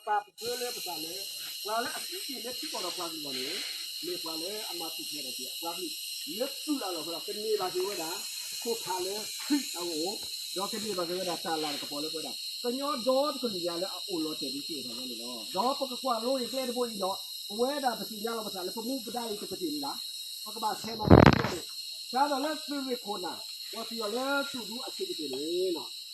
ပှၤပၢလၢပသးလၢ ပှၤလၢအစံးက့ၤလၢထံကီၢ်ဒီးပှၤကလုာ်လီၤန့ၣ် မ့ၢ်ပှၤလၢအမၤထူၣ်ဖျဲးဒီးက့ၤအပှၤကလုာ် လၢသူၣ်လၢ်လီၤဖဲလီၤ ကန့ၢ်ဘၣ်က့ၤဝဲဒၣ် ခိၣ်ဖးလၢခရံာ်အအိၣ်, ဒီးကန့ၢ်ဘၣ်က့ၤဝဲဒၣ်တၢ်လၤကပီၤလၢပဝဲဒၣ် ကညီဒီတကလုာ်ညါလၢအအိၣ်လီၤတဲာ်ဒ်တ့ၢ်အသးန့ၣ်လီၤ. ဒီးပကကွၢ်လိအံၤကျဲတဘိအံၤဒီး ပဝဲဒၣ်ပသ့ၣ်ညါလီၤပသးလၢပမူပဒါအံၤ ပကသ့ၣ်လံလၢ ပကဘၣ်ဆဲးမၤသကိးန့ၣ် စးထီၣ်လၢသုးရ့ၣ်ခိၣ်နၢ် ပှၤသ့ၣ်အီၤလၢသုးဒူအဆံးကတၢၢ်န့ၣ်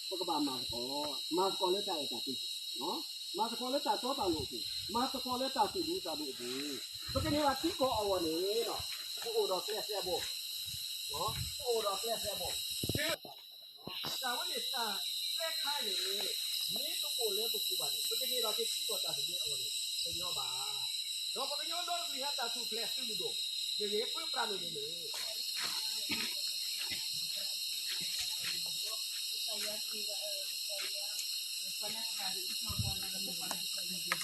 ပကဘၣ်မၤသကိး, မၤသကိးလၢတၢ်အဲၣ်တၢ်ကွံ, မၤသကိးလၢတၢ်တီတၢ်လိၤအပူၤ, မၤသကိးလၢတၢ်သူၣ်ဒူသးဒူအပူၤ, ပကန့ၢ်ဘၣ်ထံကီၢ်အဂီၢ်န့ၣ် ပအိၣ်ဒီးကျဲစဲဘိ, ပအိၣ်ဒီးကျဲစဲဘိ, တၢ်ဝဲန့ၣ်တၢ်သၢခါန့ၣ် မ့ၢ်တအိၣ်လၢပပူၤဘၣ်န့ၣ် ပ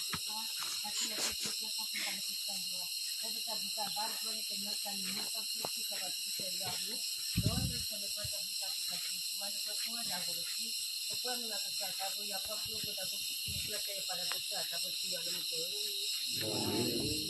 ကန့ၢ်ဘၣ်က့ၤထံကီၢ်တၢ်သဘျ့အဂီၢ်န့ၣ် တညီဘၣ်. ဒီးပကညီဒီတကလုာ်ဟဲတၢ်ထူၣ်ဖျဲးသုးမုၢ်ဒိၣ် ယဂ့ၤပၢပြးန့ၣ်န့ၣ်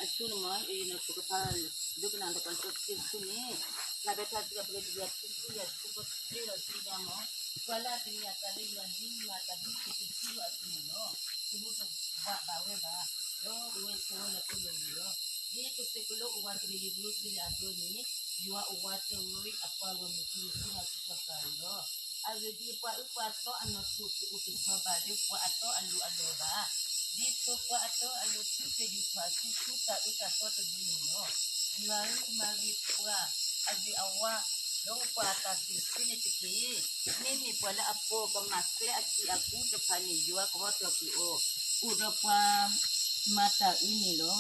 အဆူၣ်န့ၣ်မ့ၢ် အံၤန့ၣ် ပကဖး ဒုက္ခနာတပှၤစီဆှံဆူၣ်န့ၣ် ဖျါဖဲထါစံးပတြၢၤတကယၤခံဆံယဲၢ်ဆံဃိးဆံလွံၢ်ဆံယဲၢ်မ့ၢ် ပှၤလၢအတဂ့ၤအသးလၢယွၤန့ၣ် မၤတၢ်ဒ်ကစၢ်ယွၤအသိးန့ၣ်လီၤ. တဘူၣ်တဘၣ်ဘၣ်ဝဲဘၣ်, ဒီးအိၣ်ဝဲဆိးဝဲလၢပလိၤန့ၣ်လီၤ. ဒ်ကစၢၢ်ကလိအဝၤတဂ့ၤယရူၤၡလ့ၣ်အသိးန့ၣ် ယွၤအဝၤတရံးအပှၤဂီၢ်မုၢ်ခံန့ၣ် သ့ၣ်နီၣ်ထီၣ်က့ၤအီၤလီၤ. အဂ့ၢ်ဒ်အံၤ, ပှၤအုၣ်ပှၤသီအနီၢ်ခိၣ်ကအိၣ်ကဆီဘၣ်လၢပှၤအတီအလိၤအလီၢ်ဘၣ်. ဒ်သိးပှၤအတီအလိၤသုတယူာ်ထီၣ်အစုဆူတၢ်အၢတၢ်သီတမံၤန့ၣ်လီၤ. ယွၤဧၢ, မၤဂ့ၤပှၤအဂ့ၤအဝါ, ဒီးအိၣ်ပှၤအတၢ်သ့ၣ်ဆ့န့ၣ်တက့ၢ်. မ့မ့ၢ်ပှၤလၢအပိာ်ကမၣ်ကျဲအကံၢ်အကူတဖၣ်န့ၣ် ယွၤကဟီထီၣ်ကွံာ်အီၤ, အိၣ်ဒီးပှၤမၤတၢ်အုးန့ၣ်လီၤ.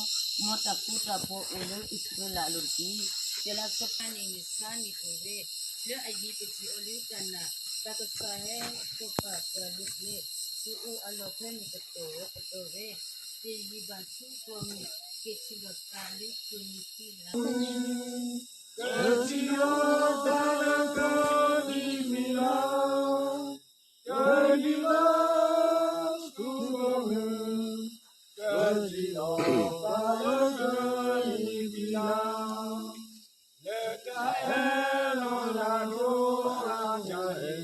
မ်တၢ်ဃူတၢ်ဖိးအိၣ်လၢအံၣ်စရ့လးအလိၤတက့ၢ်. ဖဲလၢအဆၢကတီၢ်န့ၣ် မုၢ်ဆါနံၤအိၣ်ဝဲ, လၢအယံၤပထံၣ်အီၤလၢကၤနၣ်, တၢ်ကစီၣ်ဟဲကီၣ်ပာ်ပှၤလၢကျဲ, သုအိၣ်အလီၢ်ဖဲန့ၣ်ကတီၢ်ဝဲကတီၢ်ဝဲ, တယံာ်ဘၣ်ဆူကီၢ်မုၢ်, က့ၤထံၣ်လိာ်သးလၢကမံၤခံလၢ ကထံၣ်လိာ်သးလၢကမံၤခံလၢ, ကထံၣ်လိာ်သးလၢကမံၤခံလၢ, လၢတၢ်အဲၣ်လီၤလၢဒိၣ်အါညါအံၤ,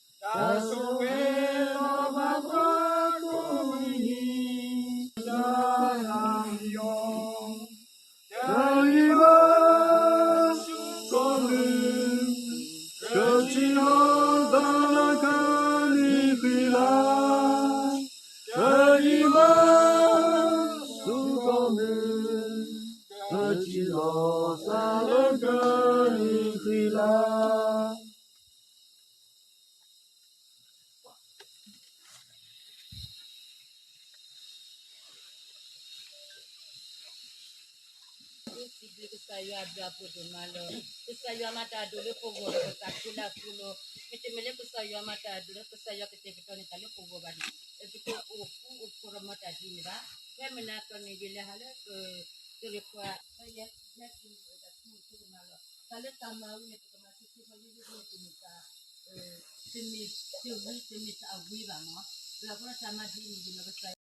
တၢ်ဆိၣ်ဂ့ၤလီၤဘၣ်ပှၤကိးမုၢ်နံၤ, တၢ်လၢယွၤ တၢ်လံၤဘၣ်ဆူကီၢ်မုၢ်, ကထံၣ်လိာ်သးလၢကမံၤခံလၢ, တၢ်လံၤဘၣ်ဆူကီၢ်မုၢ်, ကထံၣ်လိာ်သးလၢကမံၤခံလၢ စံးဘျုးကစၢ်ယွၤအဘျုးအဖှိၣ်ဒိၣ်မးလီၤ. ကစၢ်ယွၤမၤတၢ်အဒိၣ်လၢပဂီၢ်ဒီး ပသးခုလၢအဃိလီၤ. မ့တမ့ၢ်လၢကစၢ်ယွၤမၤတၢ်အဒိၣ်လၢ ကစၢ်ယွၤကတဲာ်ကတီၤန့ၢ်တၢ်လၢပဂီၢ်ဘၣ်န့ၣ်, ပတအိၣ်ဃူအိၣ်ဖိးဒီးမၤတၢ်ဒ်န့ၣ်ဘၣ်. ဖဲမုၢ်နၤကီၢ်န့ၣ် ယလဲၤဟးလၢ ကရ့ၣ်ခွါ ဖဲယဲ ယဲက့ၤန့ၣ် တၢ်ဆိကမိၣ်ဆိကမးလီၤ. တၢ်လၢတၢ်မၤဝံၤန့ၣ် ပကမၤဆူၣ်ဆူၣ်ဖဲယဲယဲန့ၣ် တမ့ၢ်တၢ် တမ့ၢ်တဂ့ၤ တမ့ၢ်တၢ်အဝံၤဘၣ်မး. ဒီးအဃိဒီးတၢ်မၤဒ်န့ၣ် ယနီၢ်ကစၢ်